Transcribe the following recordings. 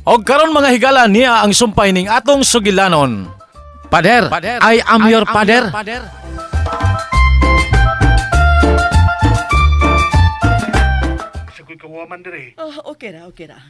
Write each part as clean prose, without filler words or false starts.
Og karon, mga higala, niya ang sumpay ning atong sugilanon. Pader, I am your pader. Sa ko'y kawaman dire. Ah, okay ra, okay ra.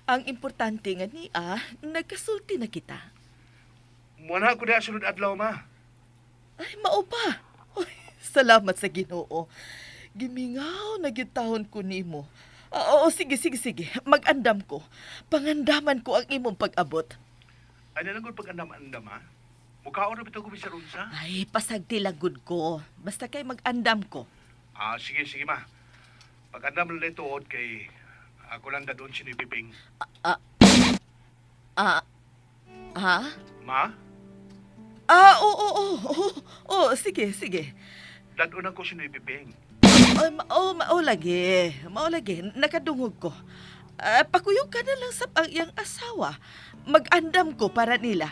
Ang importante nga niya, nagkasulti na kita. Muna ako diha sunod adlaw, ma. Ay, mao pa. Uy, salamat sa Ginoo. Gimingaw na gyud tahon ko nimo. Ah, oo, sige, sige, sige. Mag-andam ko. Pangandaman ko ang imong pag-abot. Ay na lang gud pag-andam-andam, ha? Mukhaon na bitaw ko bisan unsa. Ay, pasagti lang gud ko. Basta kay mag-andam ko. Ah, sige, sige, ma. Pag-andam lang tuod kay ako lang dadon si ni Piping. Ah, ha? Ma, Ah, oo, oo, oo, oo, sige, sige. dadon ako si ni Piping. Ay, mao, mao lagi. Mao lagi. Nakadungog ko. Ah, pakuyog ka na lang sa ang iyang asawa. Mag-andam ko para nila.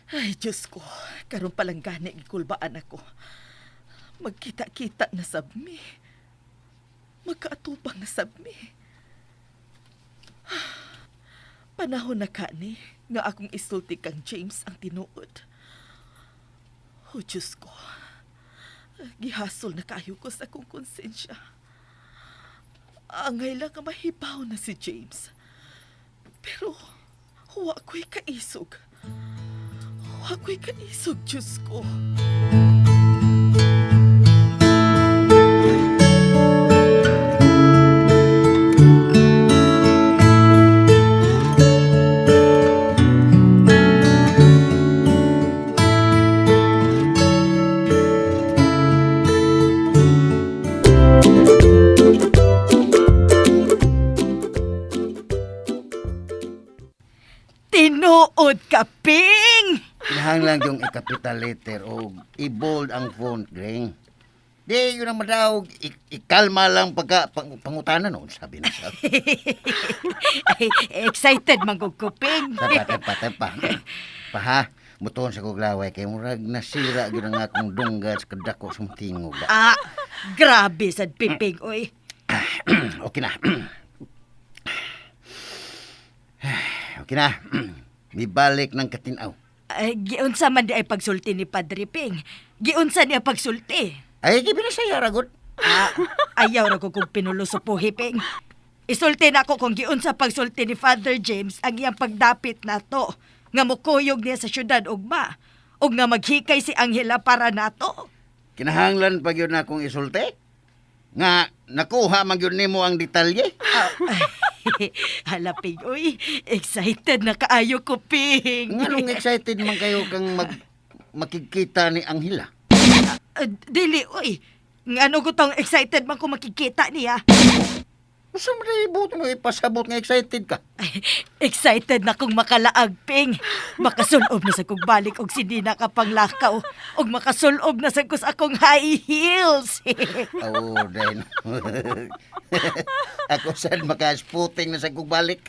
Ay, Diyos ko. Karon palang gani gikulbaan ako. Magkita-kita na sabmi. Magkaatubang na sabmi. Panahon na kani nga akong isulti kang James ang tinuod. Oh, Diyos ko. Gihasol na kayo ko sa akong konsensya. Angay lang nga mahibaw na si James. Pero, huwa ko'y kaisog. Huwa ko'y kaisog, Diyos ko. Tinuod ka, Ping! Kinahanglan yung i-capital letter o i-bold ang font, Greng. Di, yun ang madaog. Ikalma lang pagka pangutana noon, sabi na sabi. Ay, excited man gud ko, Ping. Tepa, tepa, tepa. Paha, mutuon sa kuglaway kay murag nasira gyud ang akong dunggan sa kadako sa tingog. Ah, grabe sad Piping oy. Okay na. Okay na. Mibalik ng katinaw. Ay, giunsa man di ay pagsulti ni Padre Ping. Giunsa niya pagsulti. Ay, di binasaya, ragot. Ah, ayaw ra ko kung pinulusupuhi, Ping. Isulti na ako kung giunsa pagsulti ni Father James ang iyang pagdapit nato nga mukuyog niya sa syudad ugma ug nga maghikay si Angela para nato. Kinahanglan pa gyud na akong isulti. Nga, nakuha man gyud nimo ang detalye. Ah, hala, Ping, uy. Excited na kaayo ko, Ping. Nganong excited man kayo kang makikita ni Angela? Ah, dili, uy. Ngano ko tong excited man ko makikita niya. Usa man rin ibot mo ipasabot nga excited ka. Ay, excited na kong makalaag, Ping. Makasulob na sa kong balik og sinina ka panglakaw. Og makasulob na sa kus akong high heels. Oo, oh, dahil. Ako sad makasputing na sa kong balik.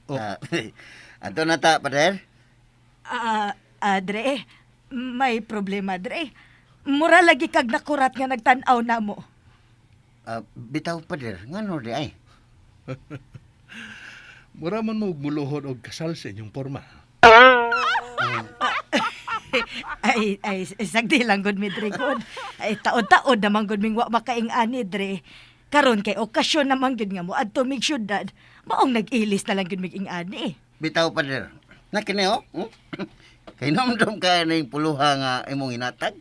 Oh. Ah, ato na ta, pader. Ah, Dre, may problema, Dre. Mura lagi kag nakurat nga nagtan-aw na mo. Ah, bitaw, pader. Ngano di ay? Mura man mo og muluhod og kasal sa inyong porma. Ay, ay, sagdi lang gud mi, Dre, gud. Ay, taod-taod naman gud ming wa makaing-ani, Dre. Karon kay okasyon naman gud nga mo adto mig syudad. Maong nag-ilis na lang gud mig ing-ani. Bitaw, pader. Na kini oh. Kay nomdom ka na yung puluha nga imong hinatag.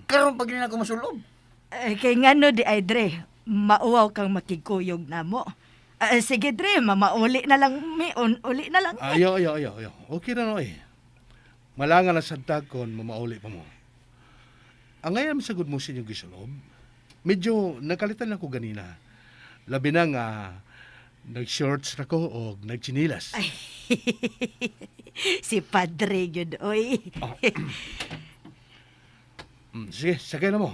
Karon pag na ako masulob. Ay, kay ngano di ay, Dre, mauwaw kang makigkuyog na mo. Ah, sige, Dre, mamauli na lang mi, uli na lang. Ayo, ayo, ayo, ayo. Okay na no eh. Malanga na sad ta kon mamauli pa mo. Ang ngayon sagud mo sa inyong gisulob, medyo nakalitan lang ko ganina. Labi na nga, nag-shorts na ko o nagchinilas. Ay, si Padre yun, oy. Sige, sakay na mo.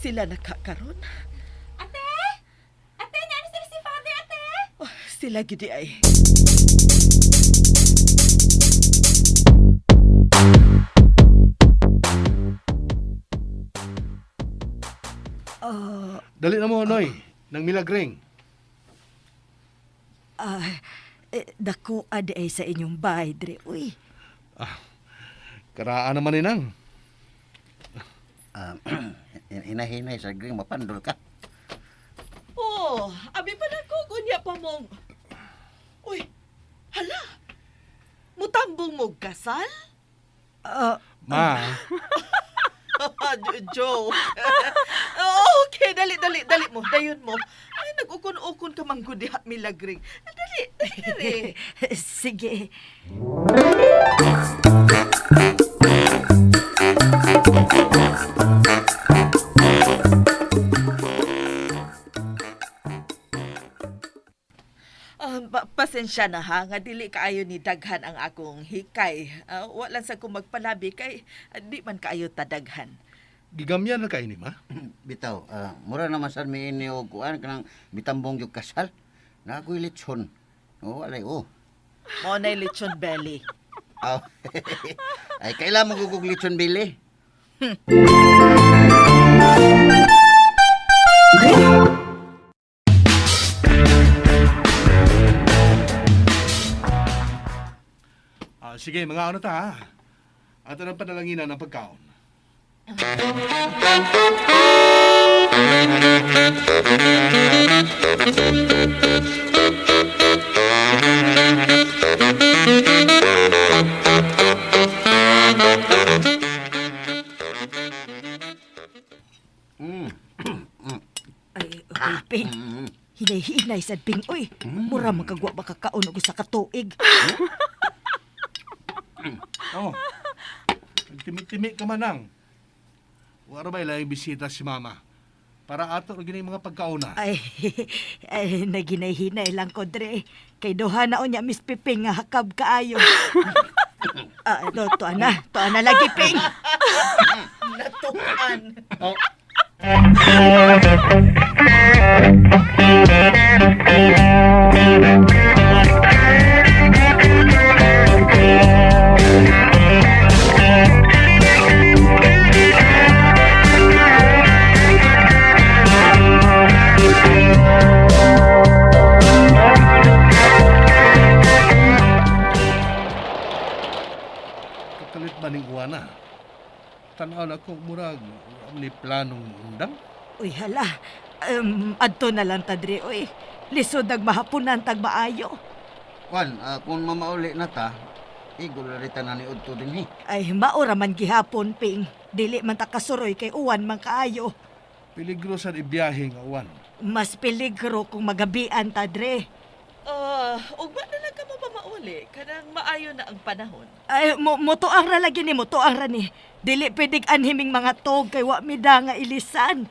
Sila nakakaron? Ate! Ate, nani sila si Father, ate? Oh, sila gidi ay. Dali na mo, Noy. Nang milagring. Ah, dako ade ay sa inyong bahay, dre. Uy, Karaan naman inang. Ah, hinahinay sa Green, mapandol ka. Oh, abi pa na ko gunya pa mong. Uy, hala. Mutambong mo kasal? ah, Ma, Joe. Oh, okay, dali, dali, dali mo. Dayon mo. Ay, nag-ukon-ukon ka man gud diha milagring. Dali, dali, dali. sige. Ah, pasensya na ha, nga dili kaayo ni daghan ang akong hikay. Ah, wa lang sa ko magpalabi kay di man kaayo tadaghan. gigamyan na kayo ni ma. Bitaw, mura naman sad mi ini og kuan kanang mitambong yung kasal. Na ako'y litson. Oh, alay oh. Mao nay lechon belly. Aw. Ay kailan mo gugug litson bili? Ah, sige, mga ano ta ha. Ato ng panalanginan ng pagkaon. Ay, okay, Ping. Hinay-hinay sad, Ping. Uy, mura magkagwa makakaon og usa ka tuig. Oh. Nagtimi-timi ka manang. Wala ba ilang bisita si mama? Para ato rin yung mga pagkauna. Ay, ay naginay-hinay lang ko, dre. Kay duha na unya, Miss Piping, nga hakab kaayo. Ah, to, to na. To na lagi, Ping. Natukan. Oh. Kakalit ba ning Juana? Tanaw na ko murag wa man ni planong undang. Uy, hala. Adto na lang ta, dre. Uy, lisod nagmahapunan tag maayo. Kuan, kung mamauli na ta, igol ra ta na ni udto dinhi. Ay, maura man gihapon, Ping. Dili man ta kasuroy kay uwan man kaayo. Peligro sa ibiyahe nga uwan. Mas peligro kung magabian ta, dre. Ah, ugma na lang ka mo pa mauli kanang maayo na ang panahon. Ay, mo motuang ra lagi ni, motuang ra ni. Dili pwedeng anhiming mga tog kay wa mi da nga ilisan.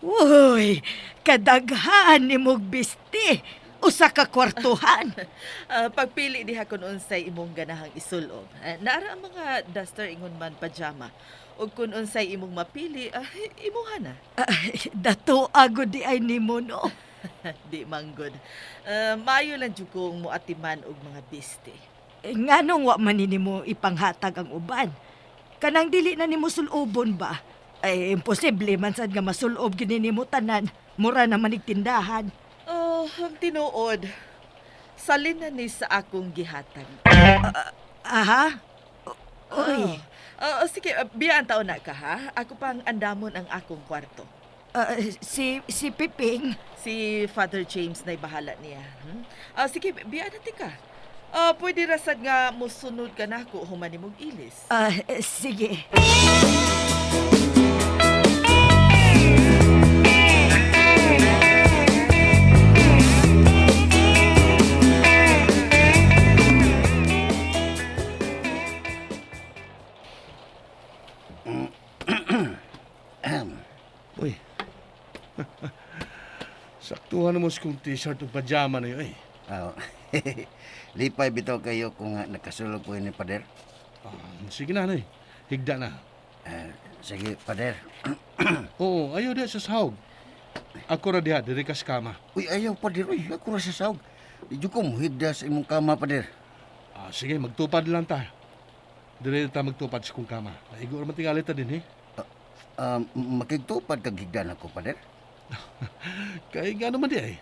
Uy, kadaghan ni mog bisti. Usa ka kwartuhan. Ah, pagpili diha kun unsay imong ganahang isulob. Ah, naara ang mga duster ingon man pajama. Ug kun unsay imong mapili, imuha na. Ay, dato agod di ay nimo no. Di manggod. Ah, maayo lang jud kung moatiman og mga biste. Nganong wa man ni nimo ipanghatag ang uban? Kanang dili na nimo sulobon ba? Ay, imposible man sad nga masulob gini nimo tanan. Mura na manig tindahan. Oh, ang tinuod. Salin na ni sa akong gihatag. Aha? Uy, Oh. Oh, sige, biyaan taon na ka ha. Ako pang andamon ang akong kwarto. si Piping. Si Father James na bahala niya. Hmm? Sige, biyaan na ka. Pwede rasad nga musunod ka na ako human nimog ilis. Sige. Uy. Saktuhan na mo sa kong t-shirt ug pajama na yun eh. Oh. Lipay bitaw kayo kung nakasulog ko ni Pader. Ah, sige na, nay. Higda na. Ah, sige, Pader. Oo, ayaw diha sa sahog. Ako ra diha, diri ka sa kama. Uy, ayaw, Pader. Uy, ako ra sa sahog. Di jud ko muhigda sa imong kama, Pader. Ah, sige, magtupad lang ta. Diri ta magtupad sa kong kama. Naigo ra man tingali ta din eh. Makigtupad kag higda nako, Pader. Kay nga naman di ay.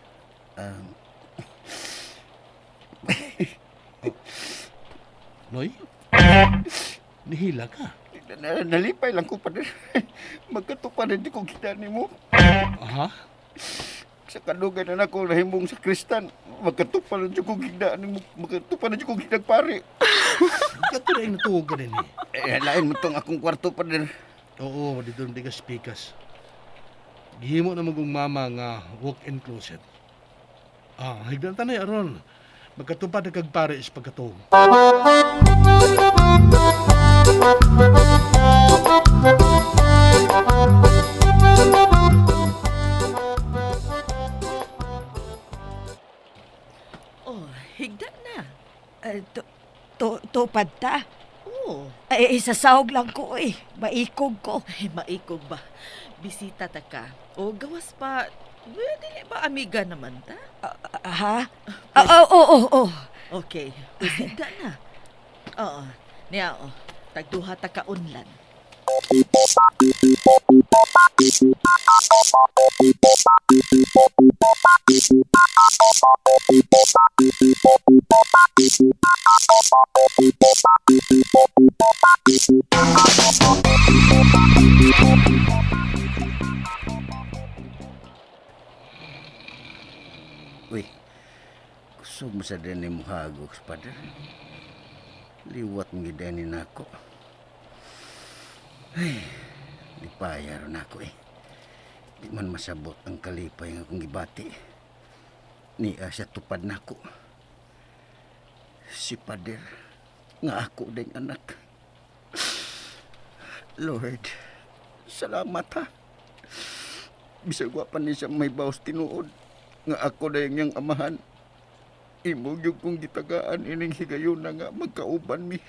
Noy? Nihila ka. Nalipay lang ko, Pader. Magkatupad hindi ko kita nimo. Aha? Sa kadugay na nako nahimong sa kristan. Magkatupad na jud ko gigda nimo. Magkatupad na jud ko gigda pare. Kato na yung natuwag ka din eh. Eh, lain mo tong akong kwarto, Pader. Oo, dito di ka spikas. Gihimo na magong mama nga walk-in closet. Ah, higdan tanay aron. Magkatupad na kag pare is pagkatuog. Oh, higda na. Tupad ta. Oh, Ay, sa sahog lang ko eh. Maikog ko. ay maikog ba? Bisita ta ka. O gawas pa, well, dili ba amiga naman ta? Ha? Oo, oo, oo. Okay, higda na. Oo, niya oh, tagduha ta ka unlan. Uy, kusog mo sa din ni Muhagok, Pader. Liwat mo gid ni nako. Ay, lipaya ron ako eh. Di man masabot ang kalipay nga akong gibati. Niya siya tupad nako. Si Pader, nga ako ding anak. Lord, salamat ha. Bisag wa pa ni siya may bawas tinuod nga ako na yung amahan. Imo gyud kong gitagaan ining higayon na nga magkauban mi.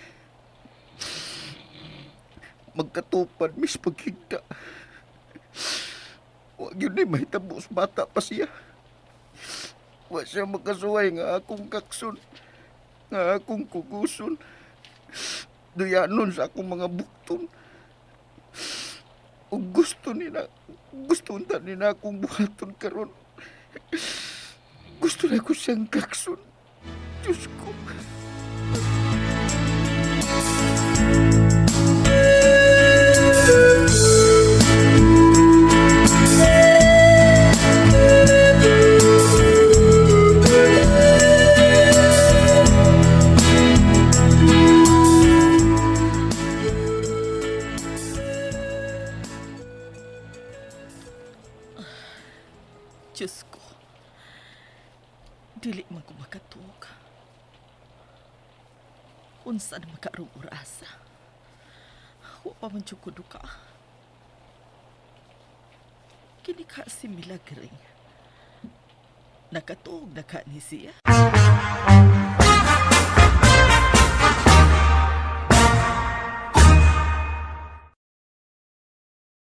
Magkatupad mi sa paghigda. Wa gyud ni mahitabo sa bata pa siya. Wa siya makasuway nga akong kaksun, nga akong kukuson. Duyanon sa akong mga bukton. Ug gusto nila, gusto unta nila akong buhaton karon. Gusto na ko siyang kaksun. Diyos ko. Diyos ko. Dili man ko makatuog. Unsa na makarong orasa. Wa pa man jud ko duka. Kini ka si Milagring. Nakatuog na ka ni siya.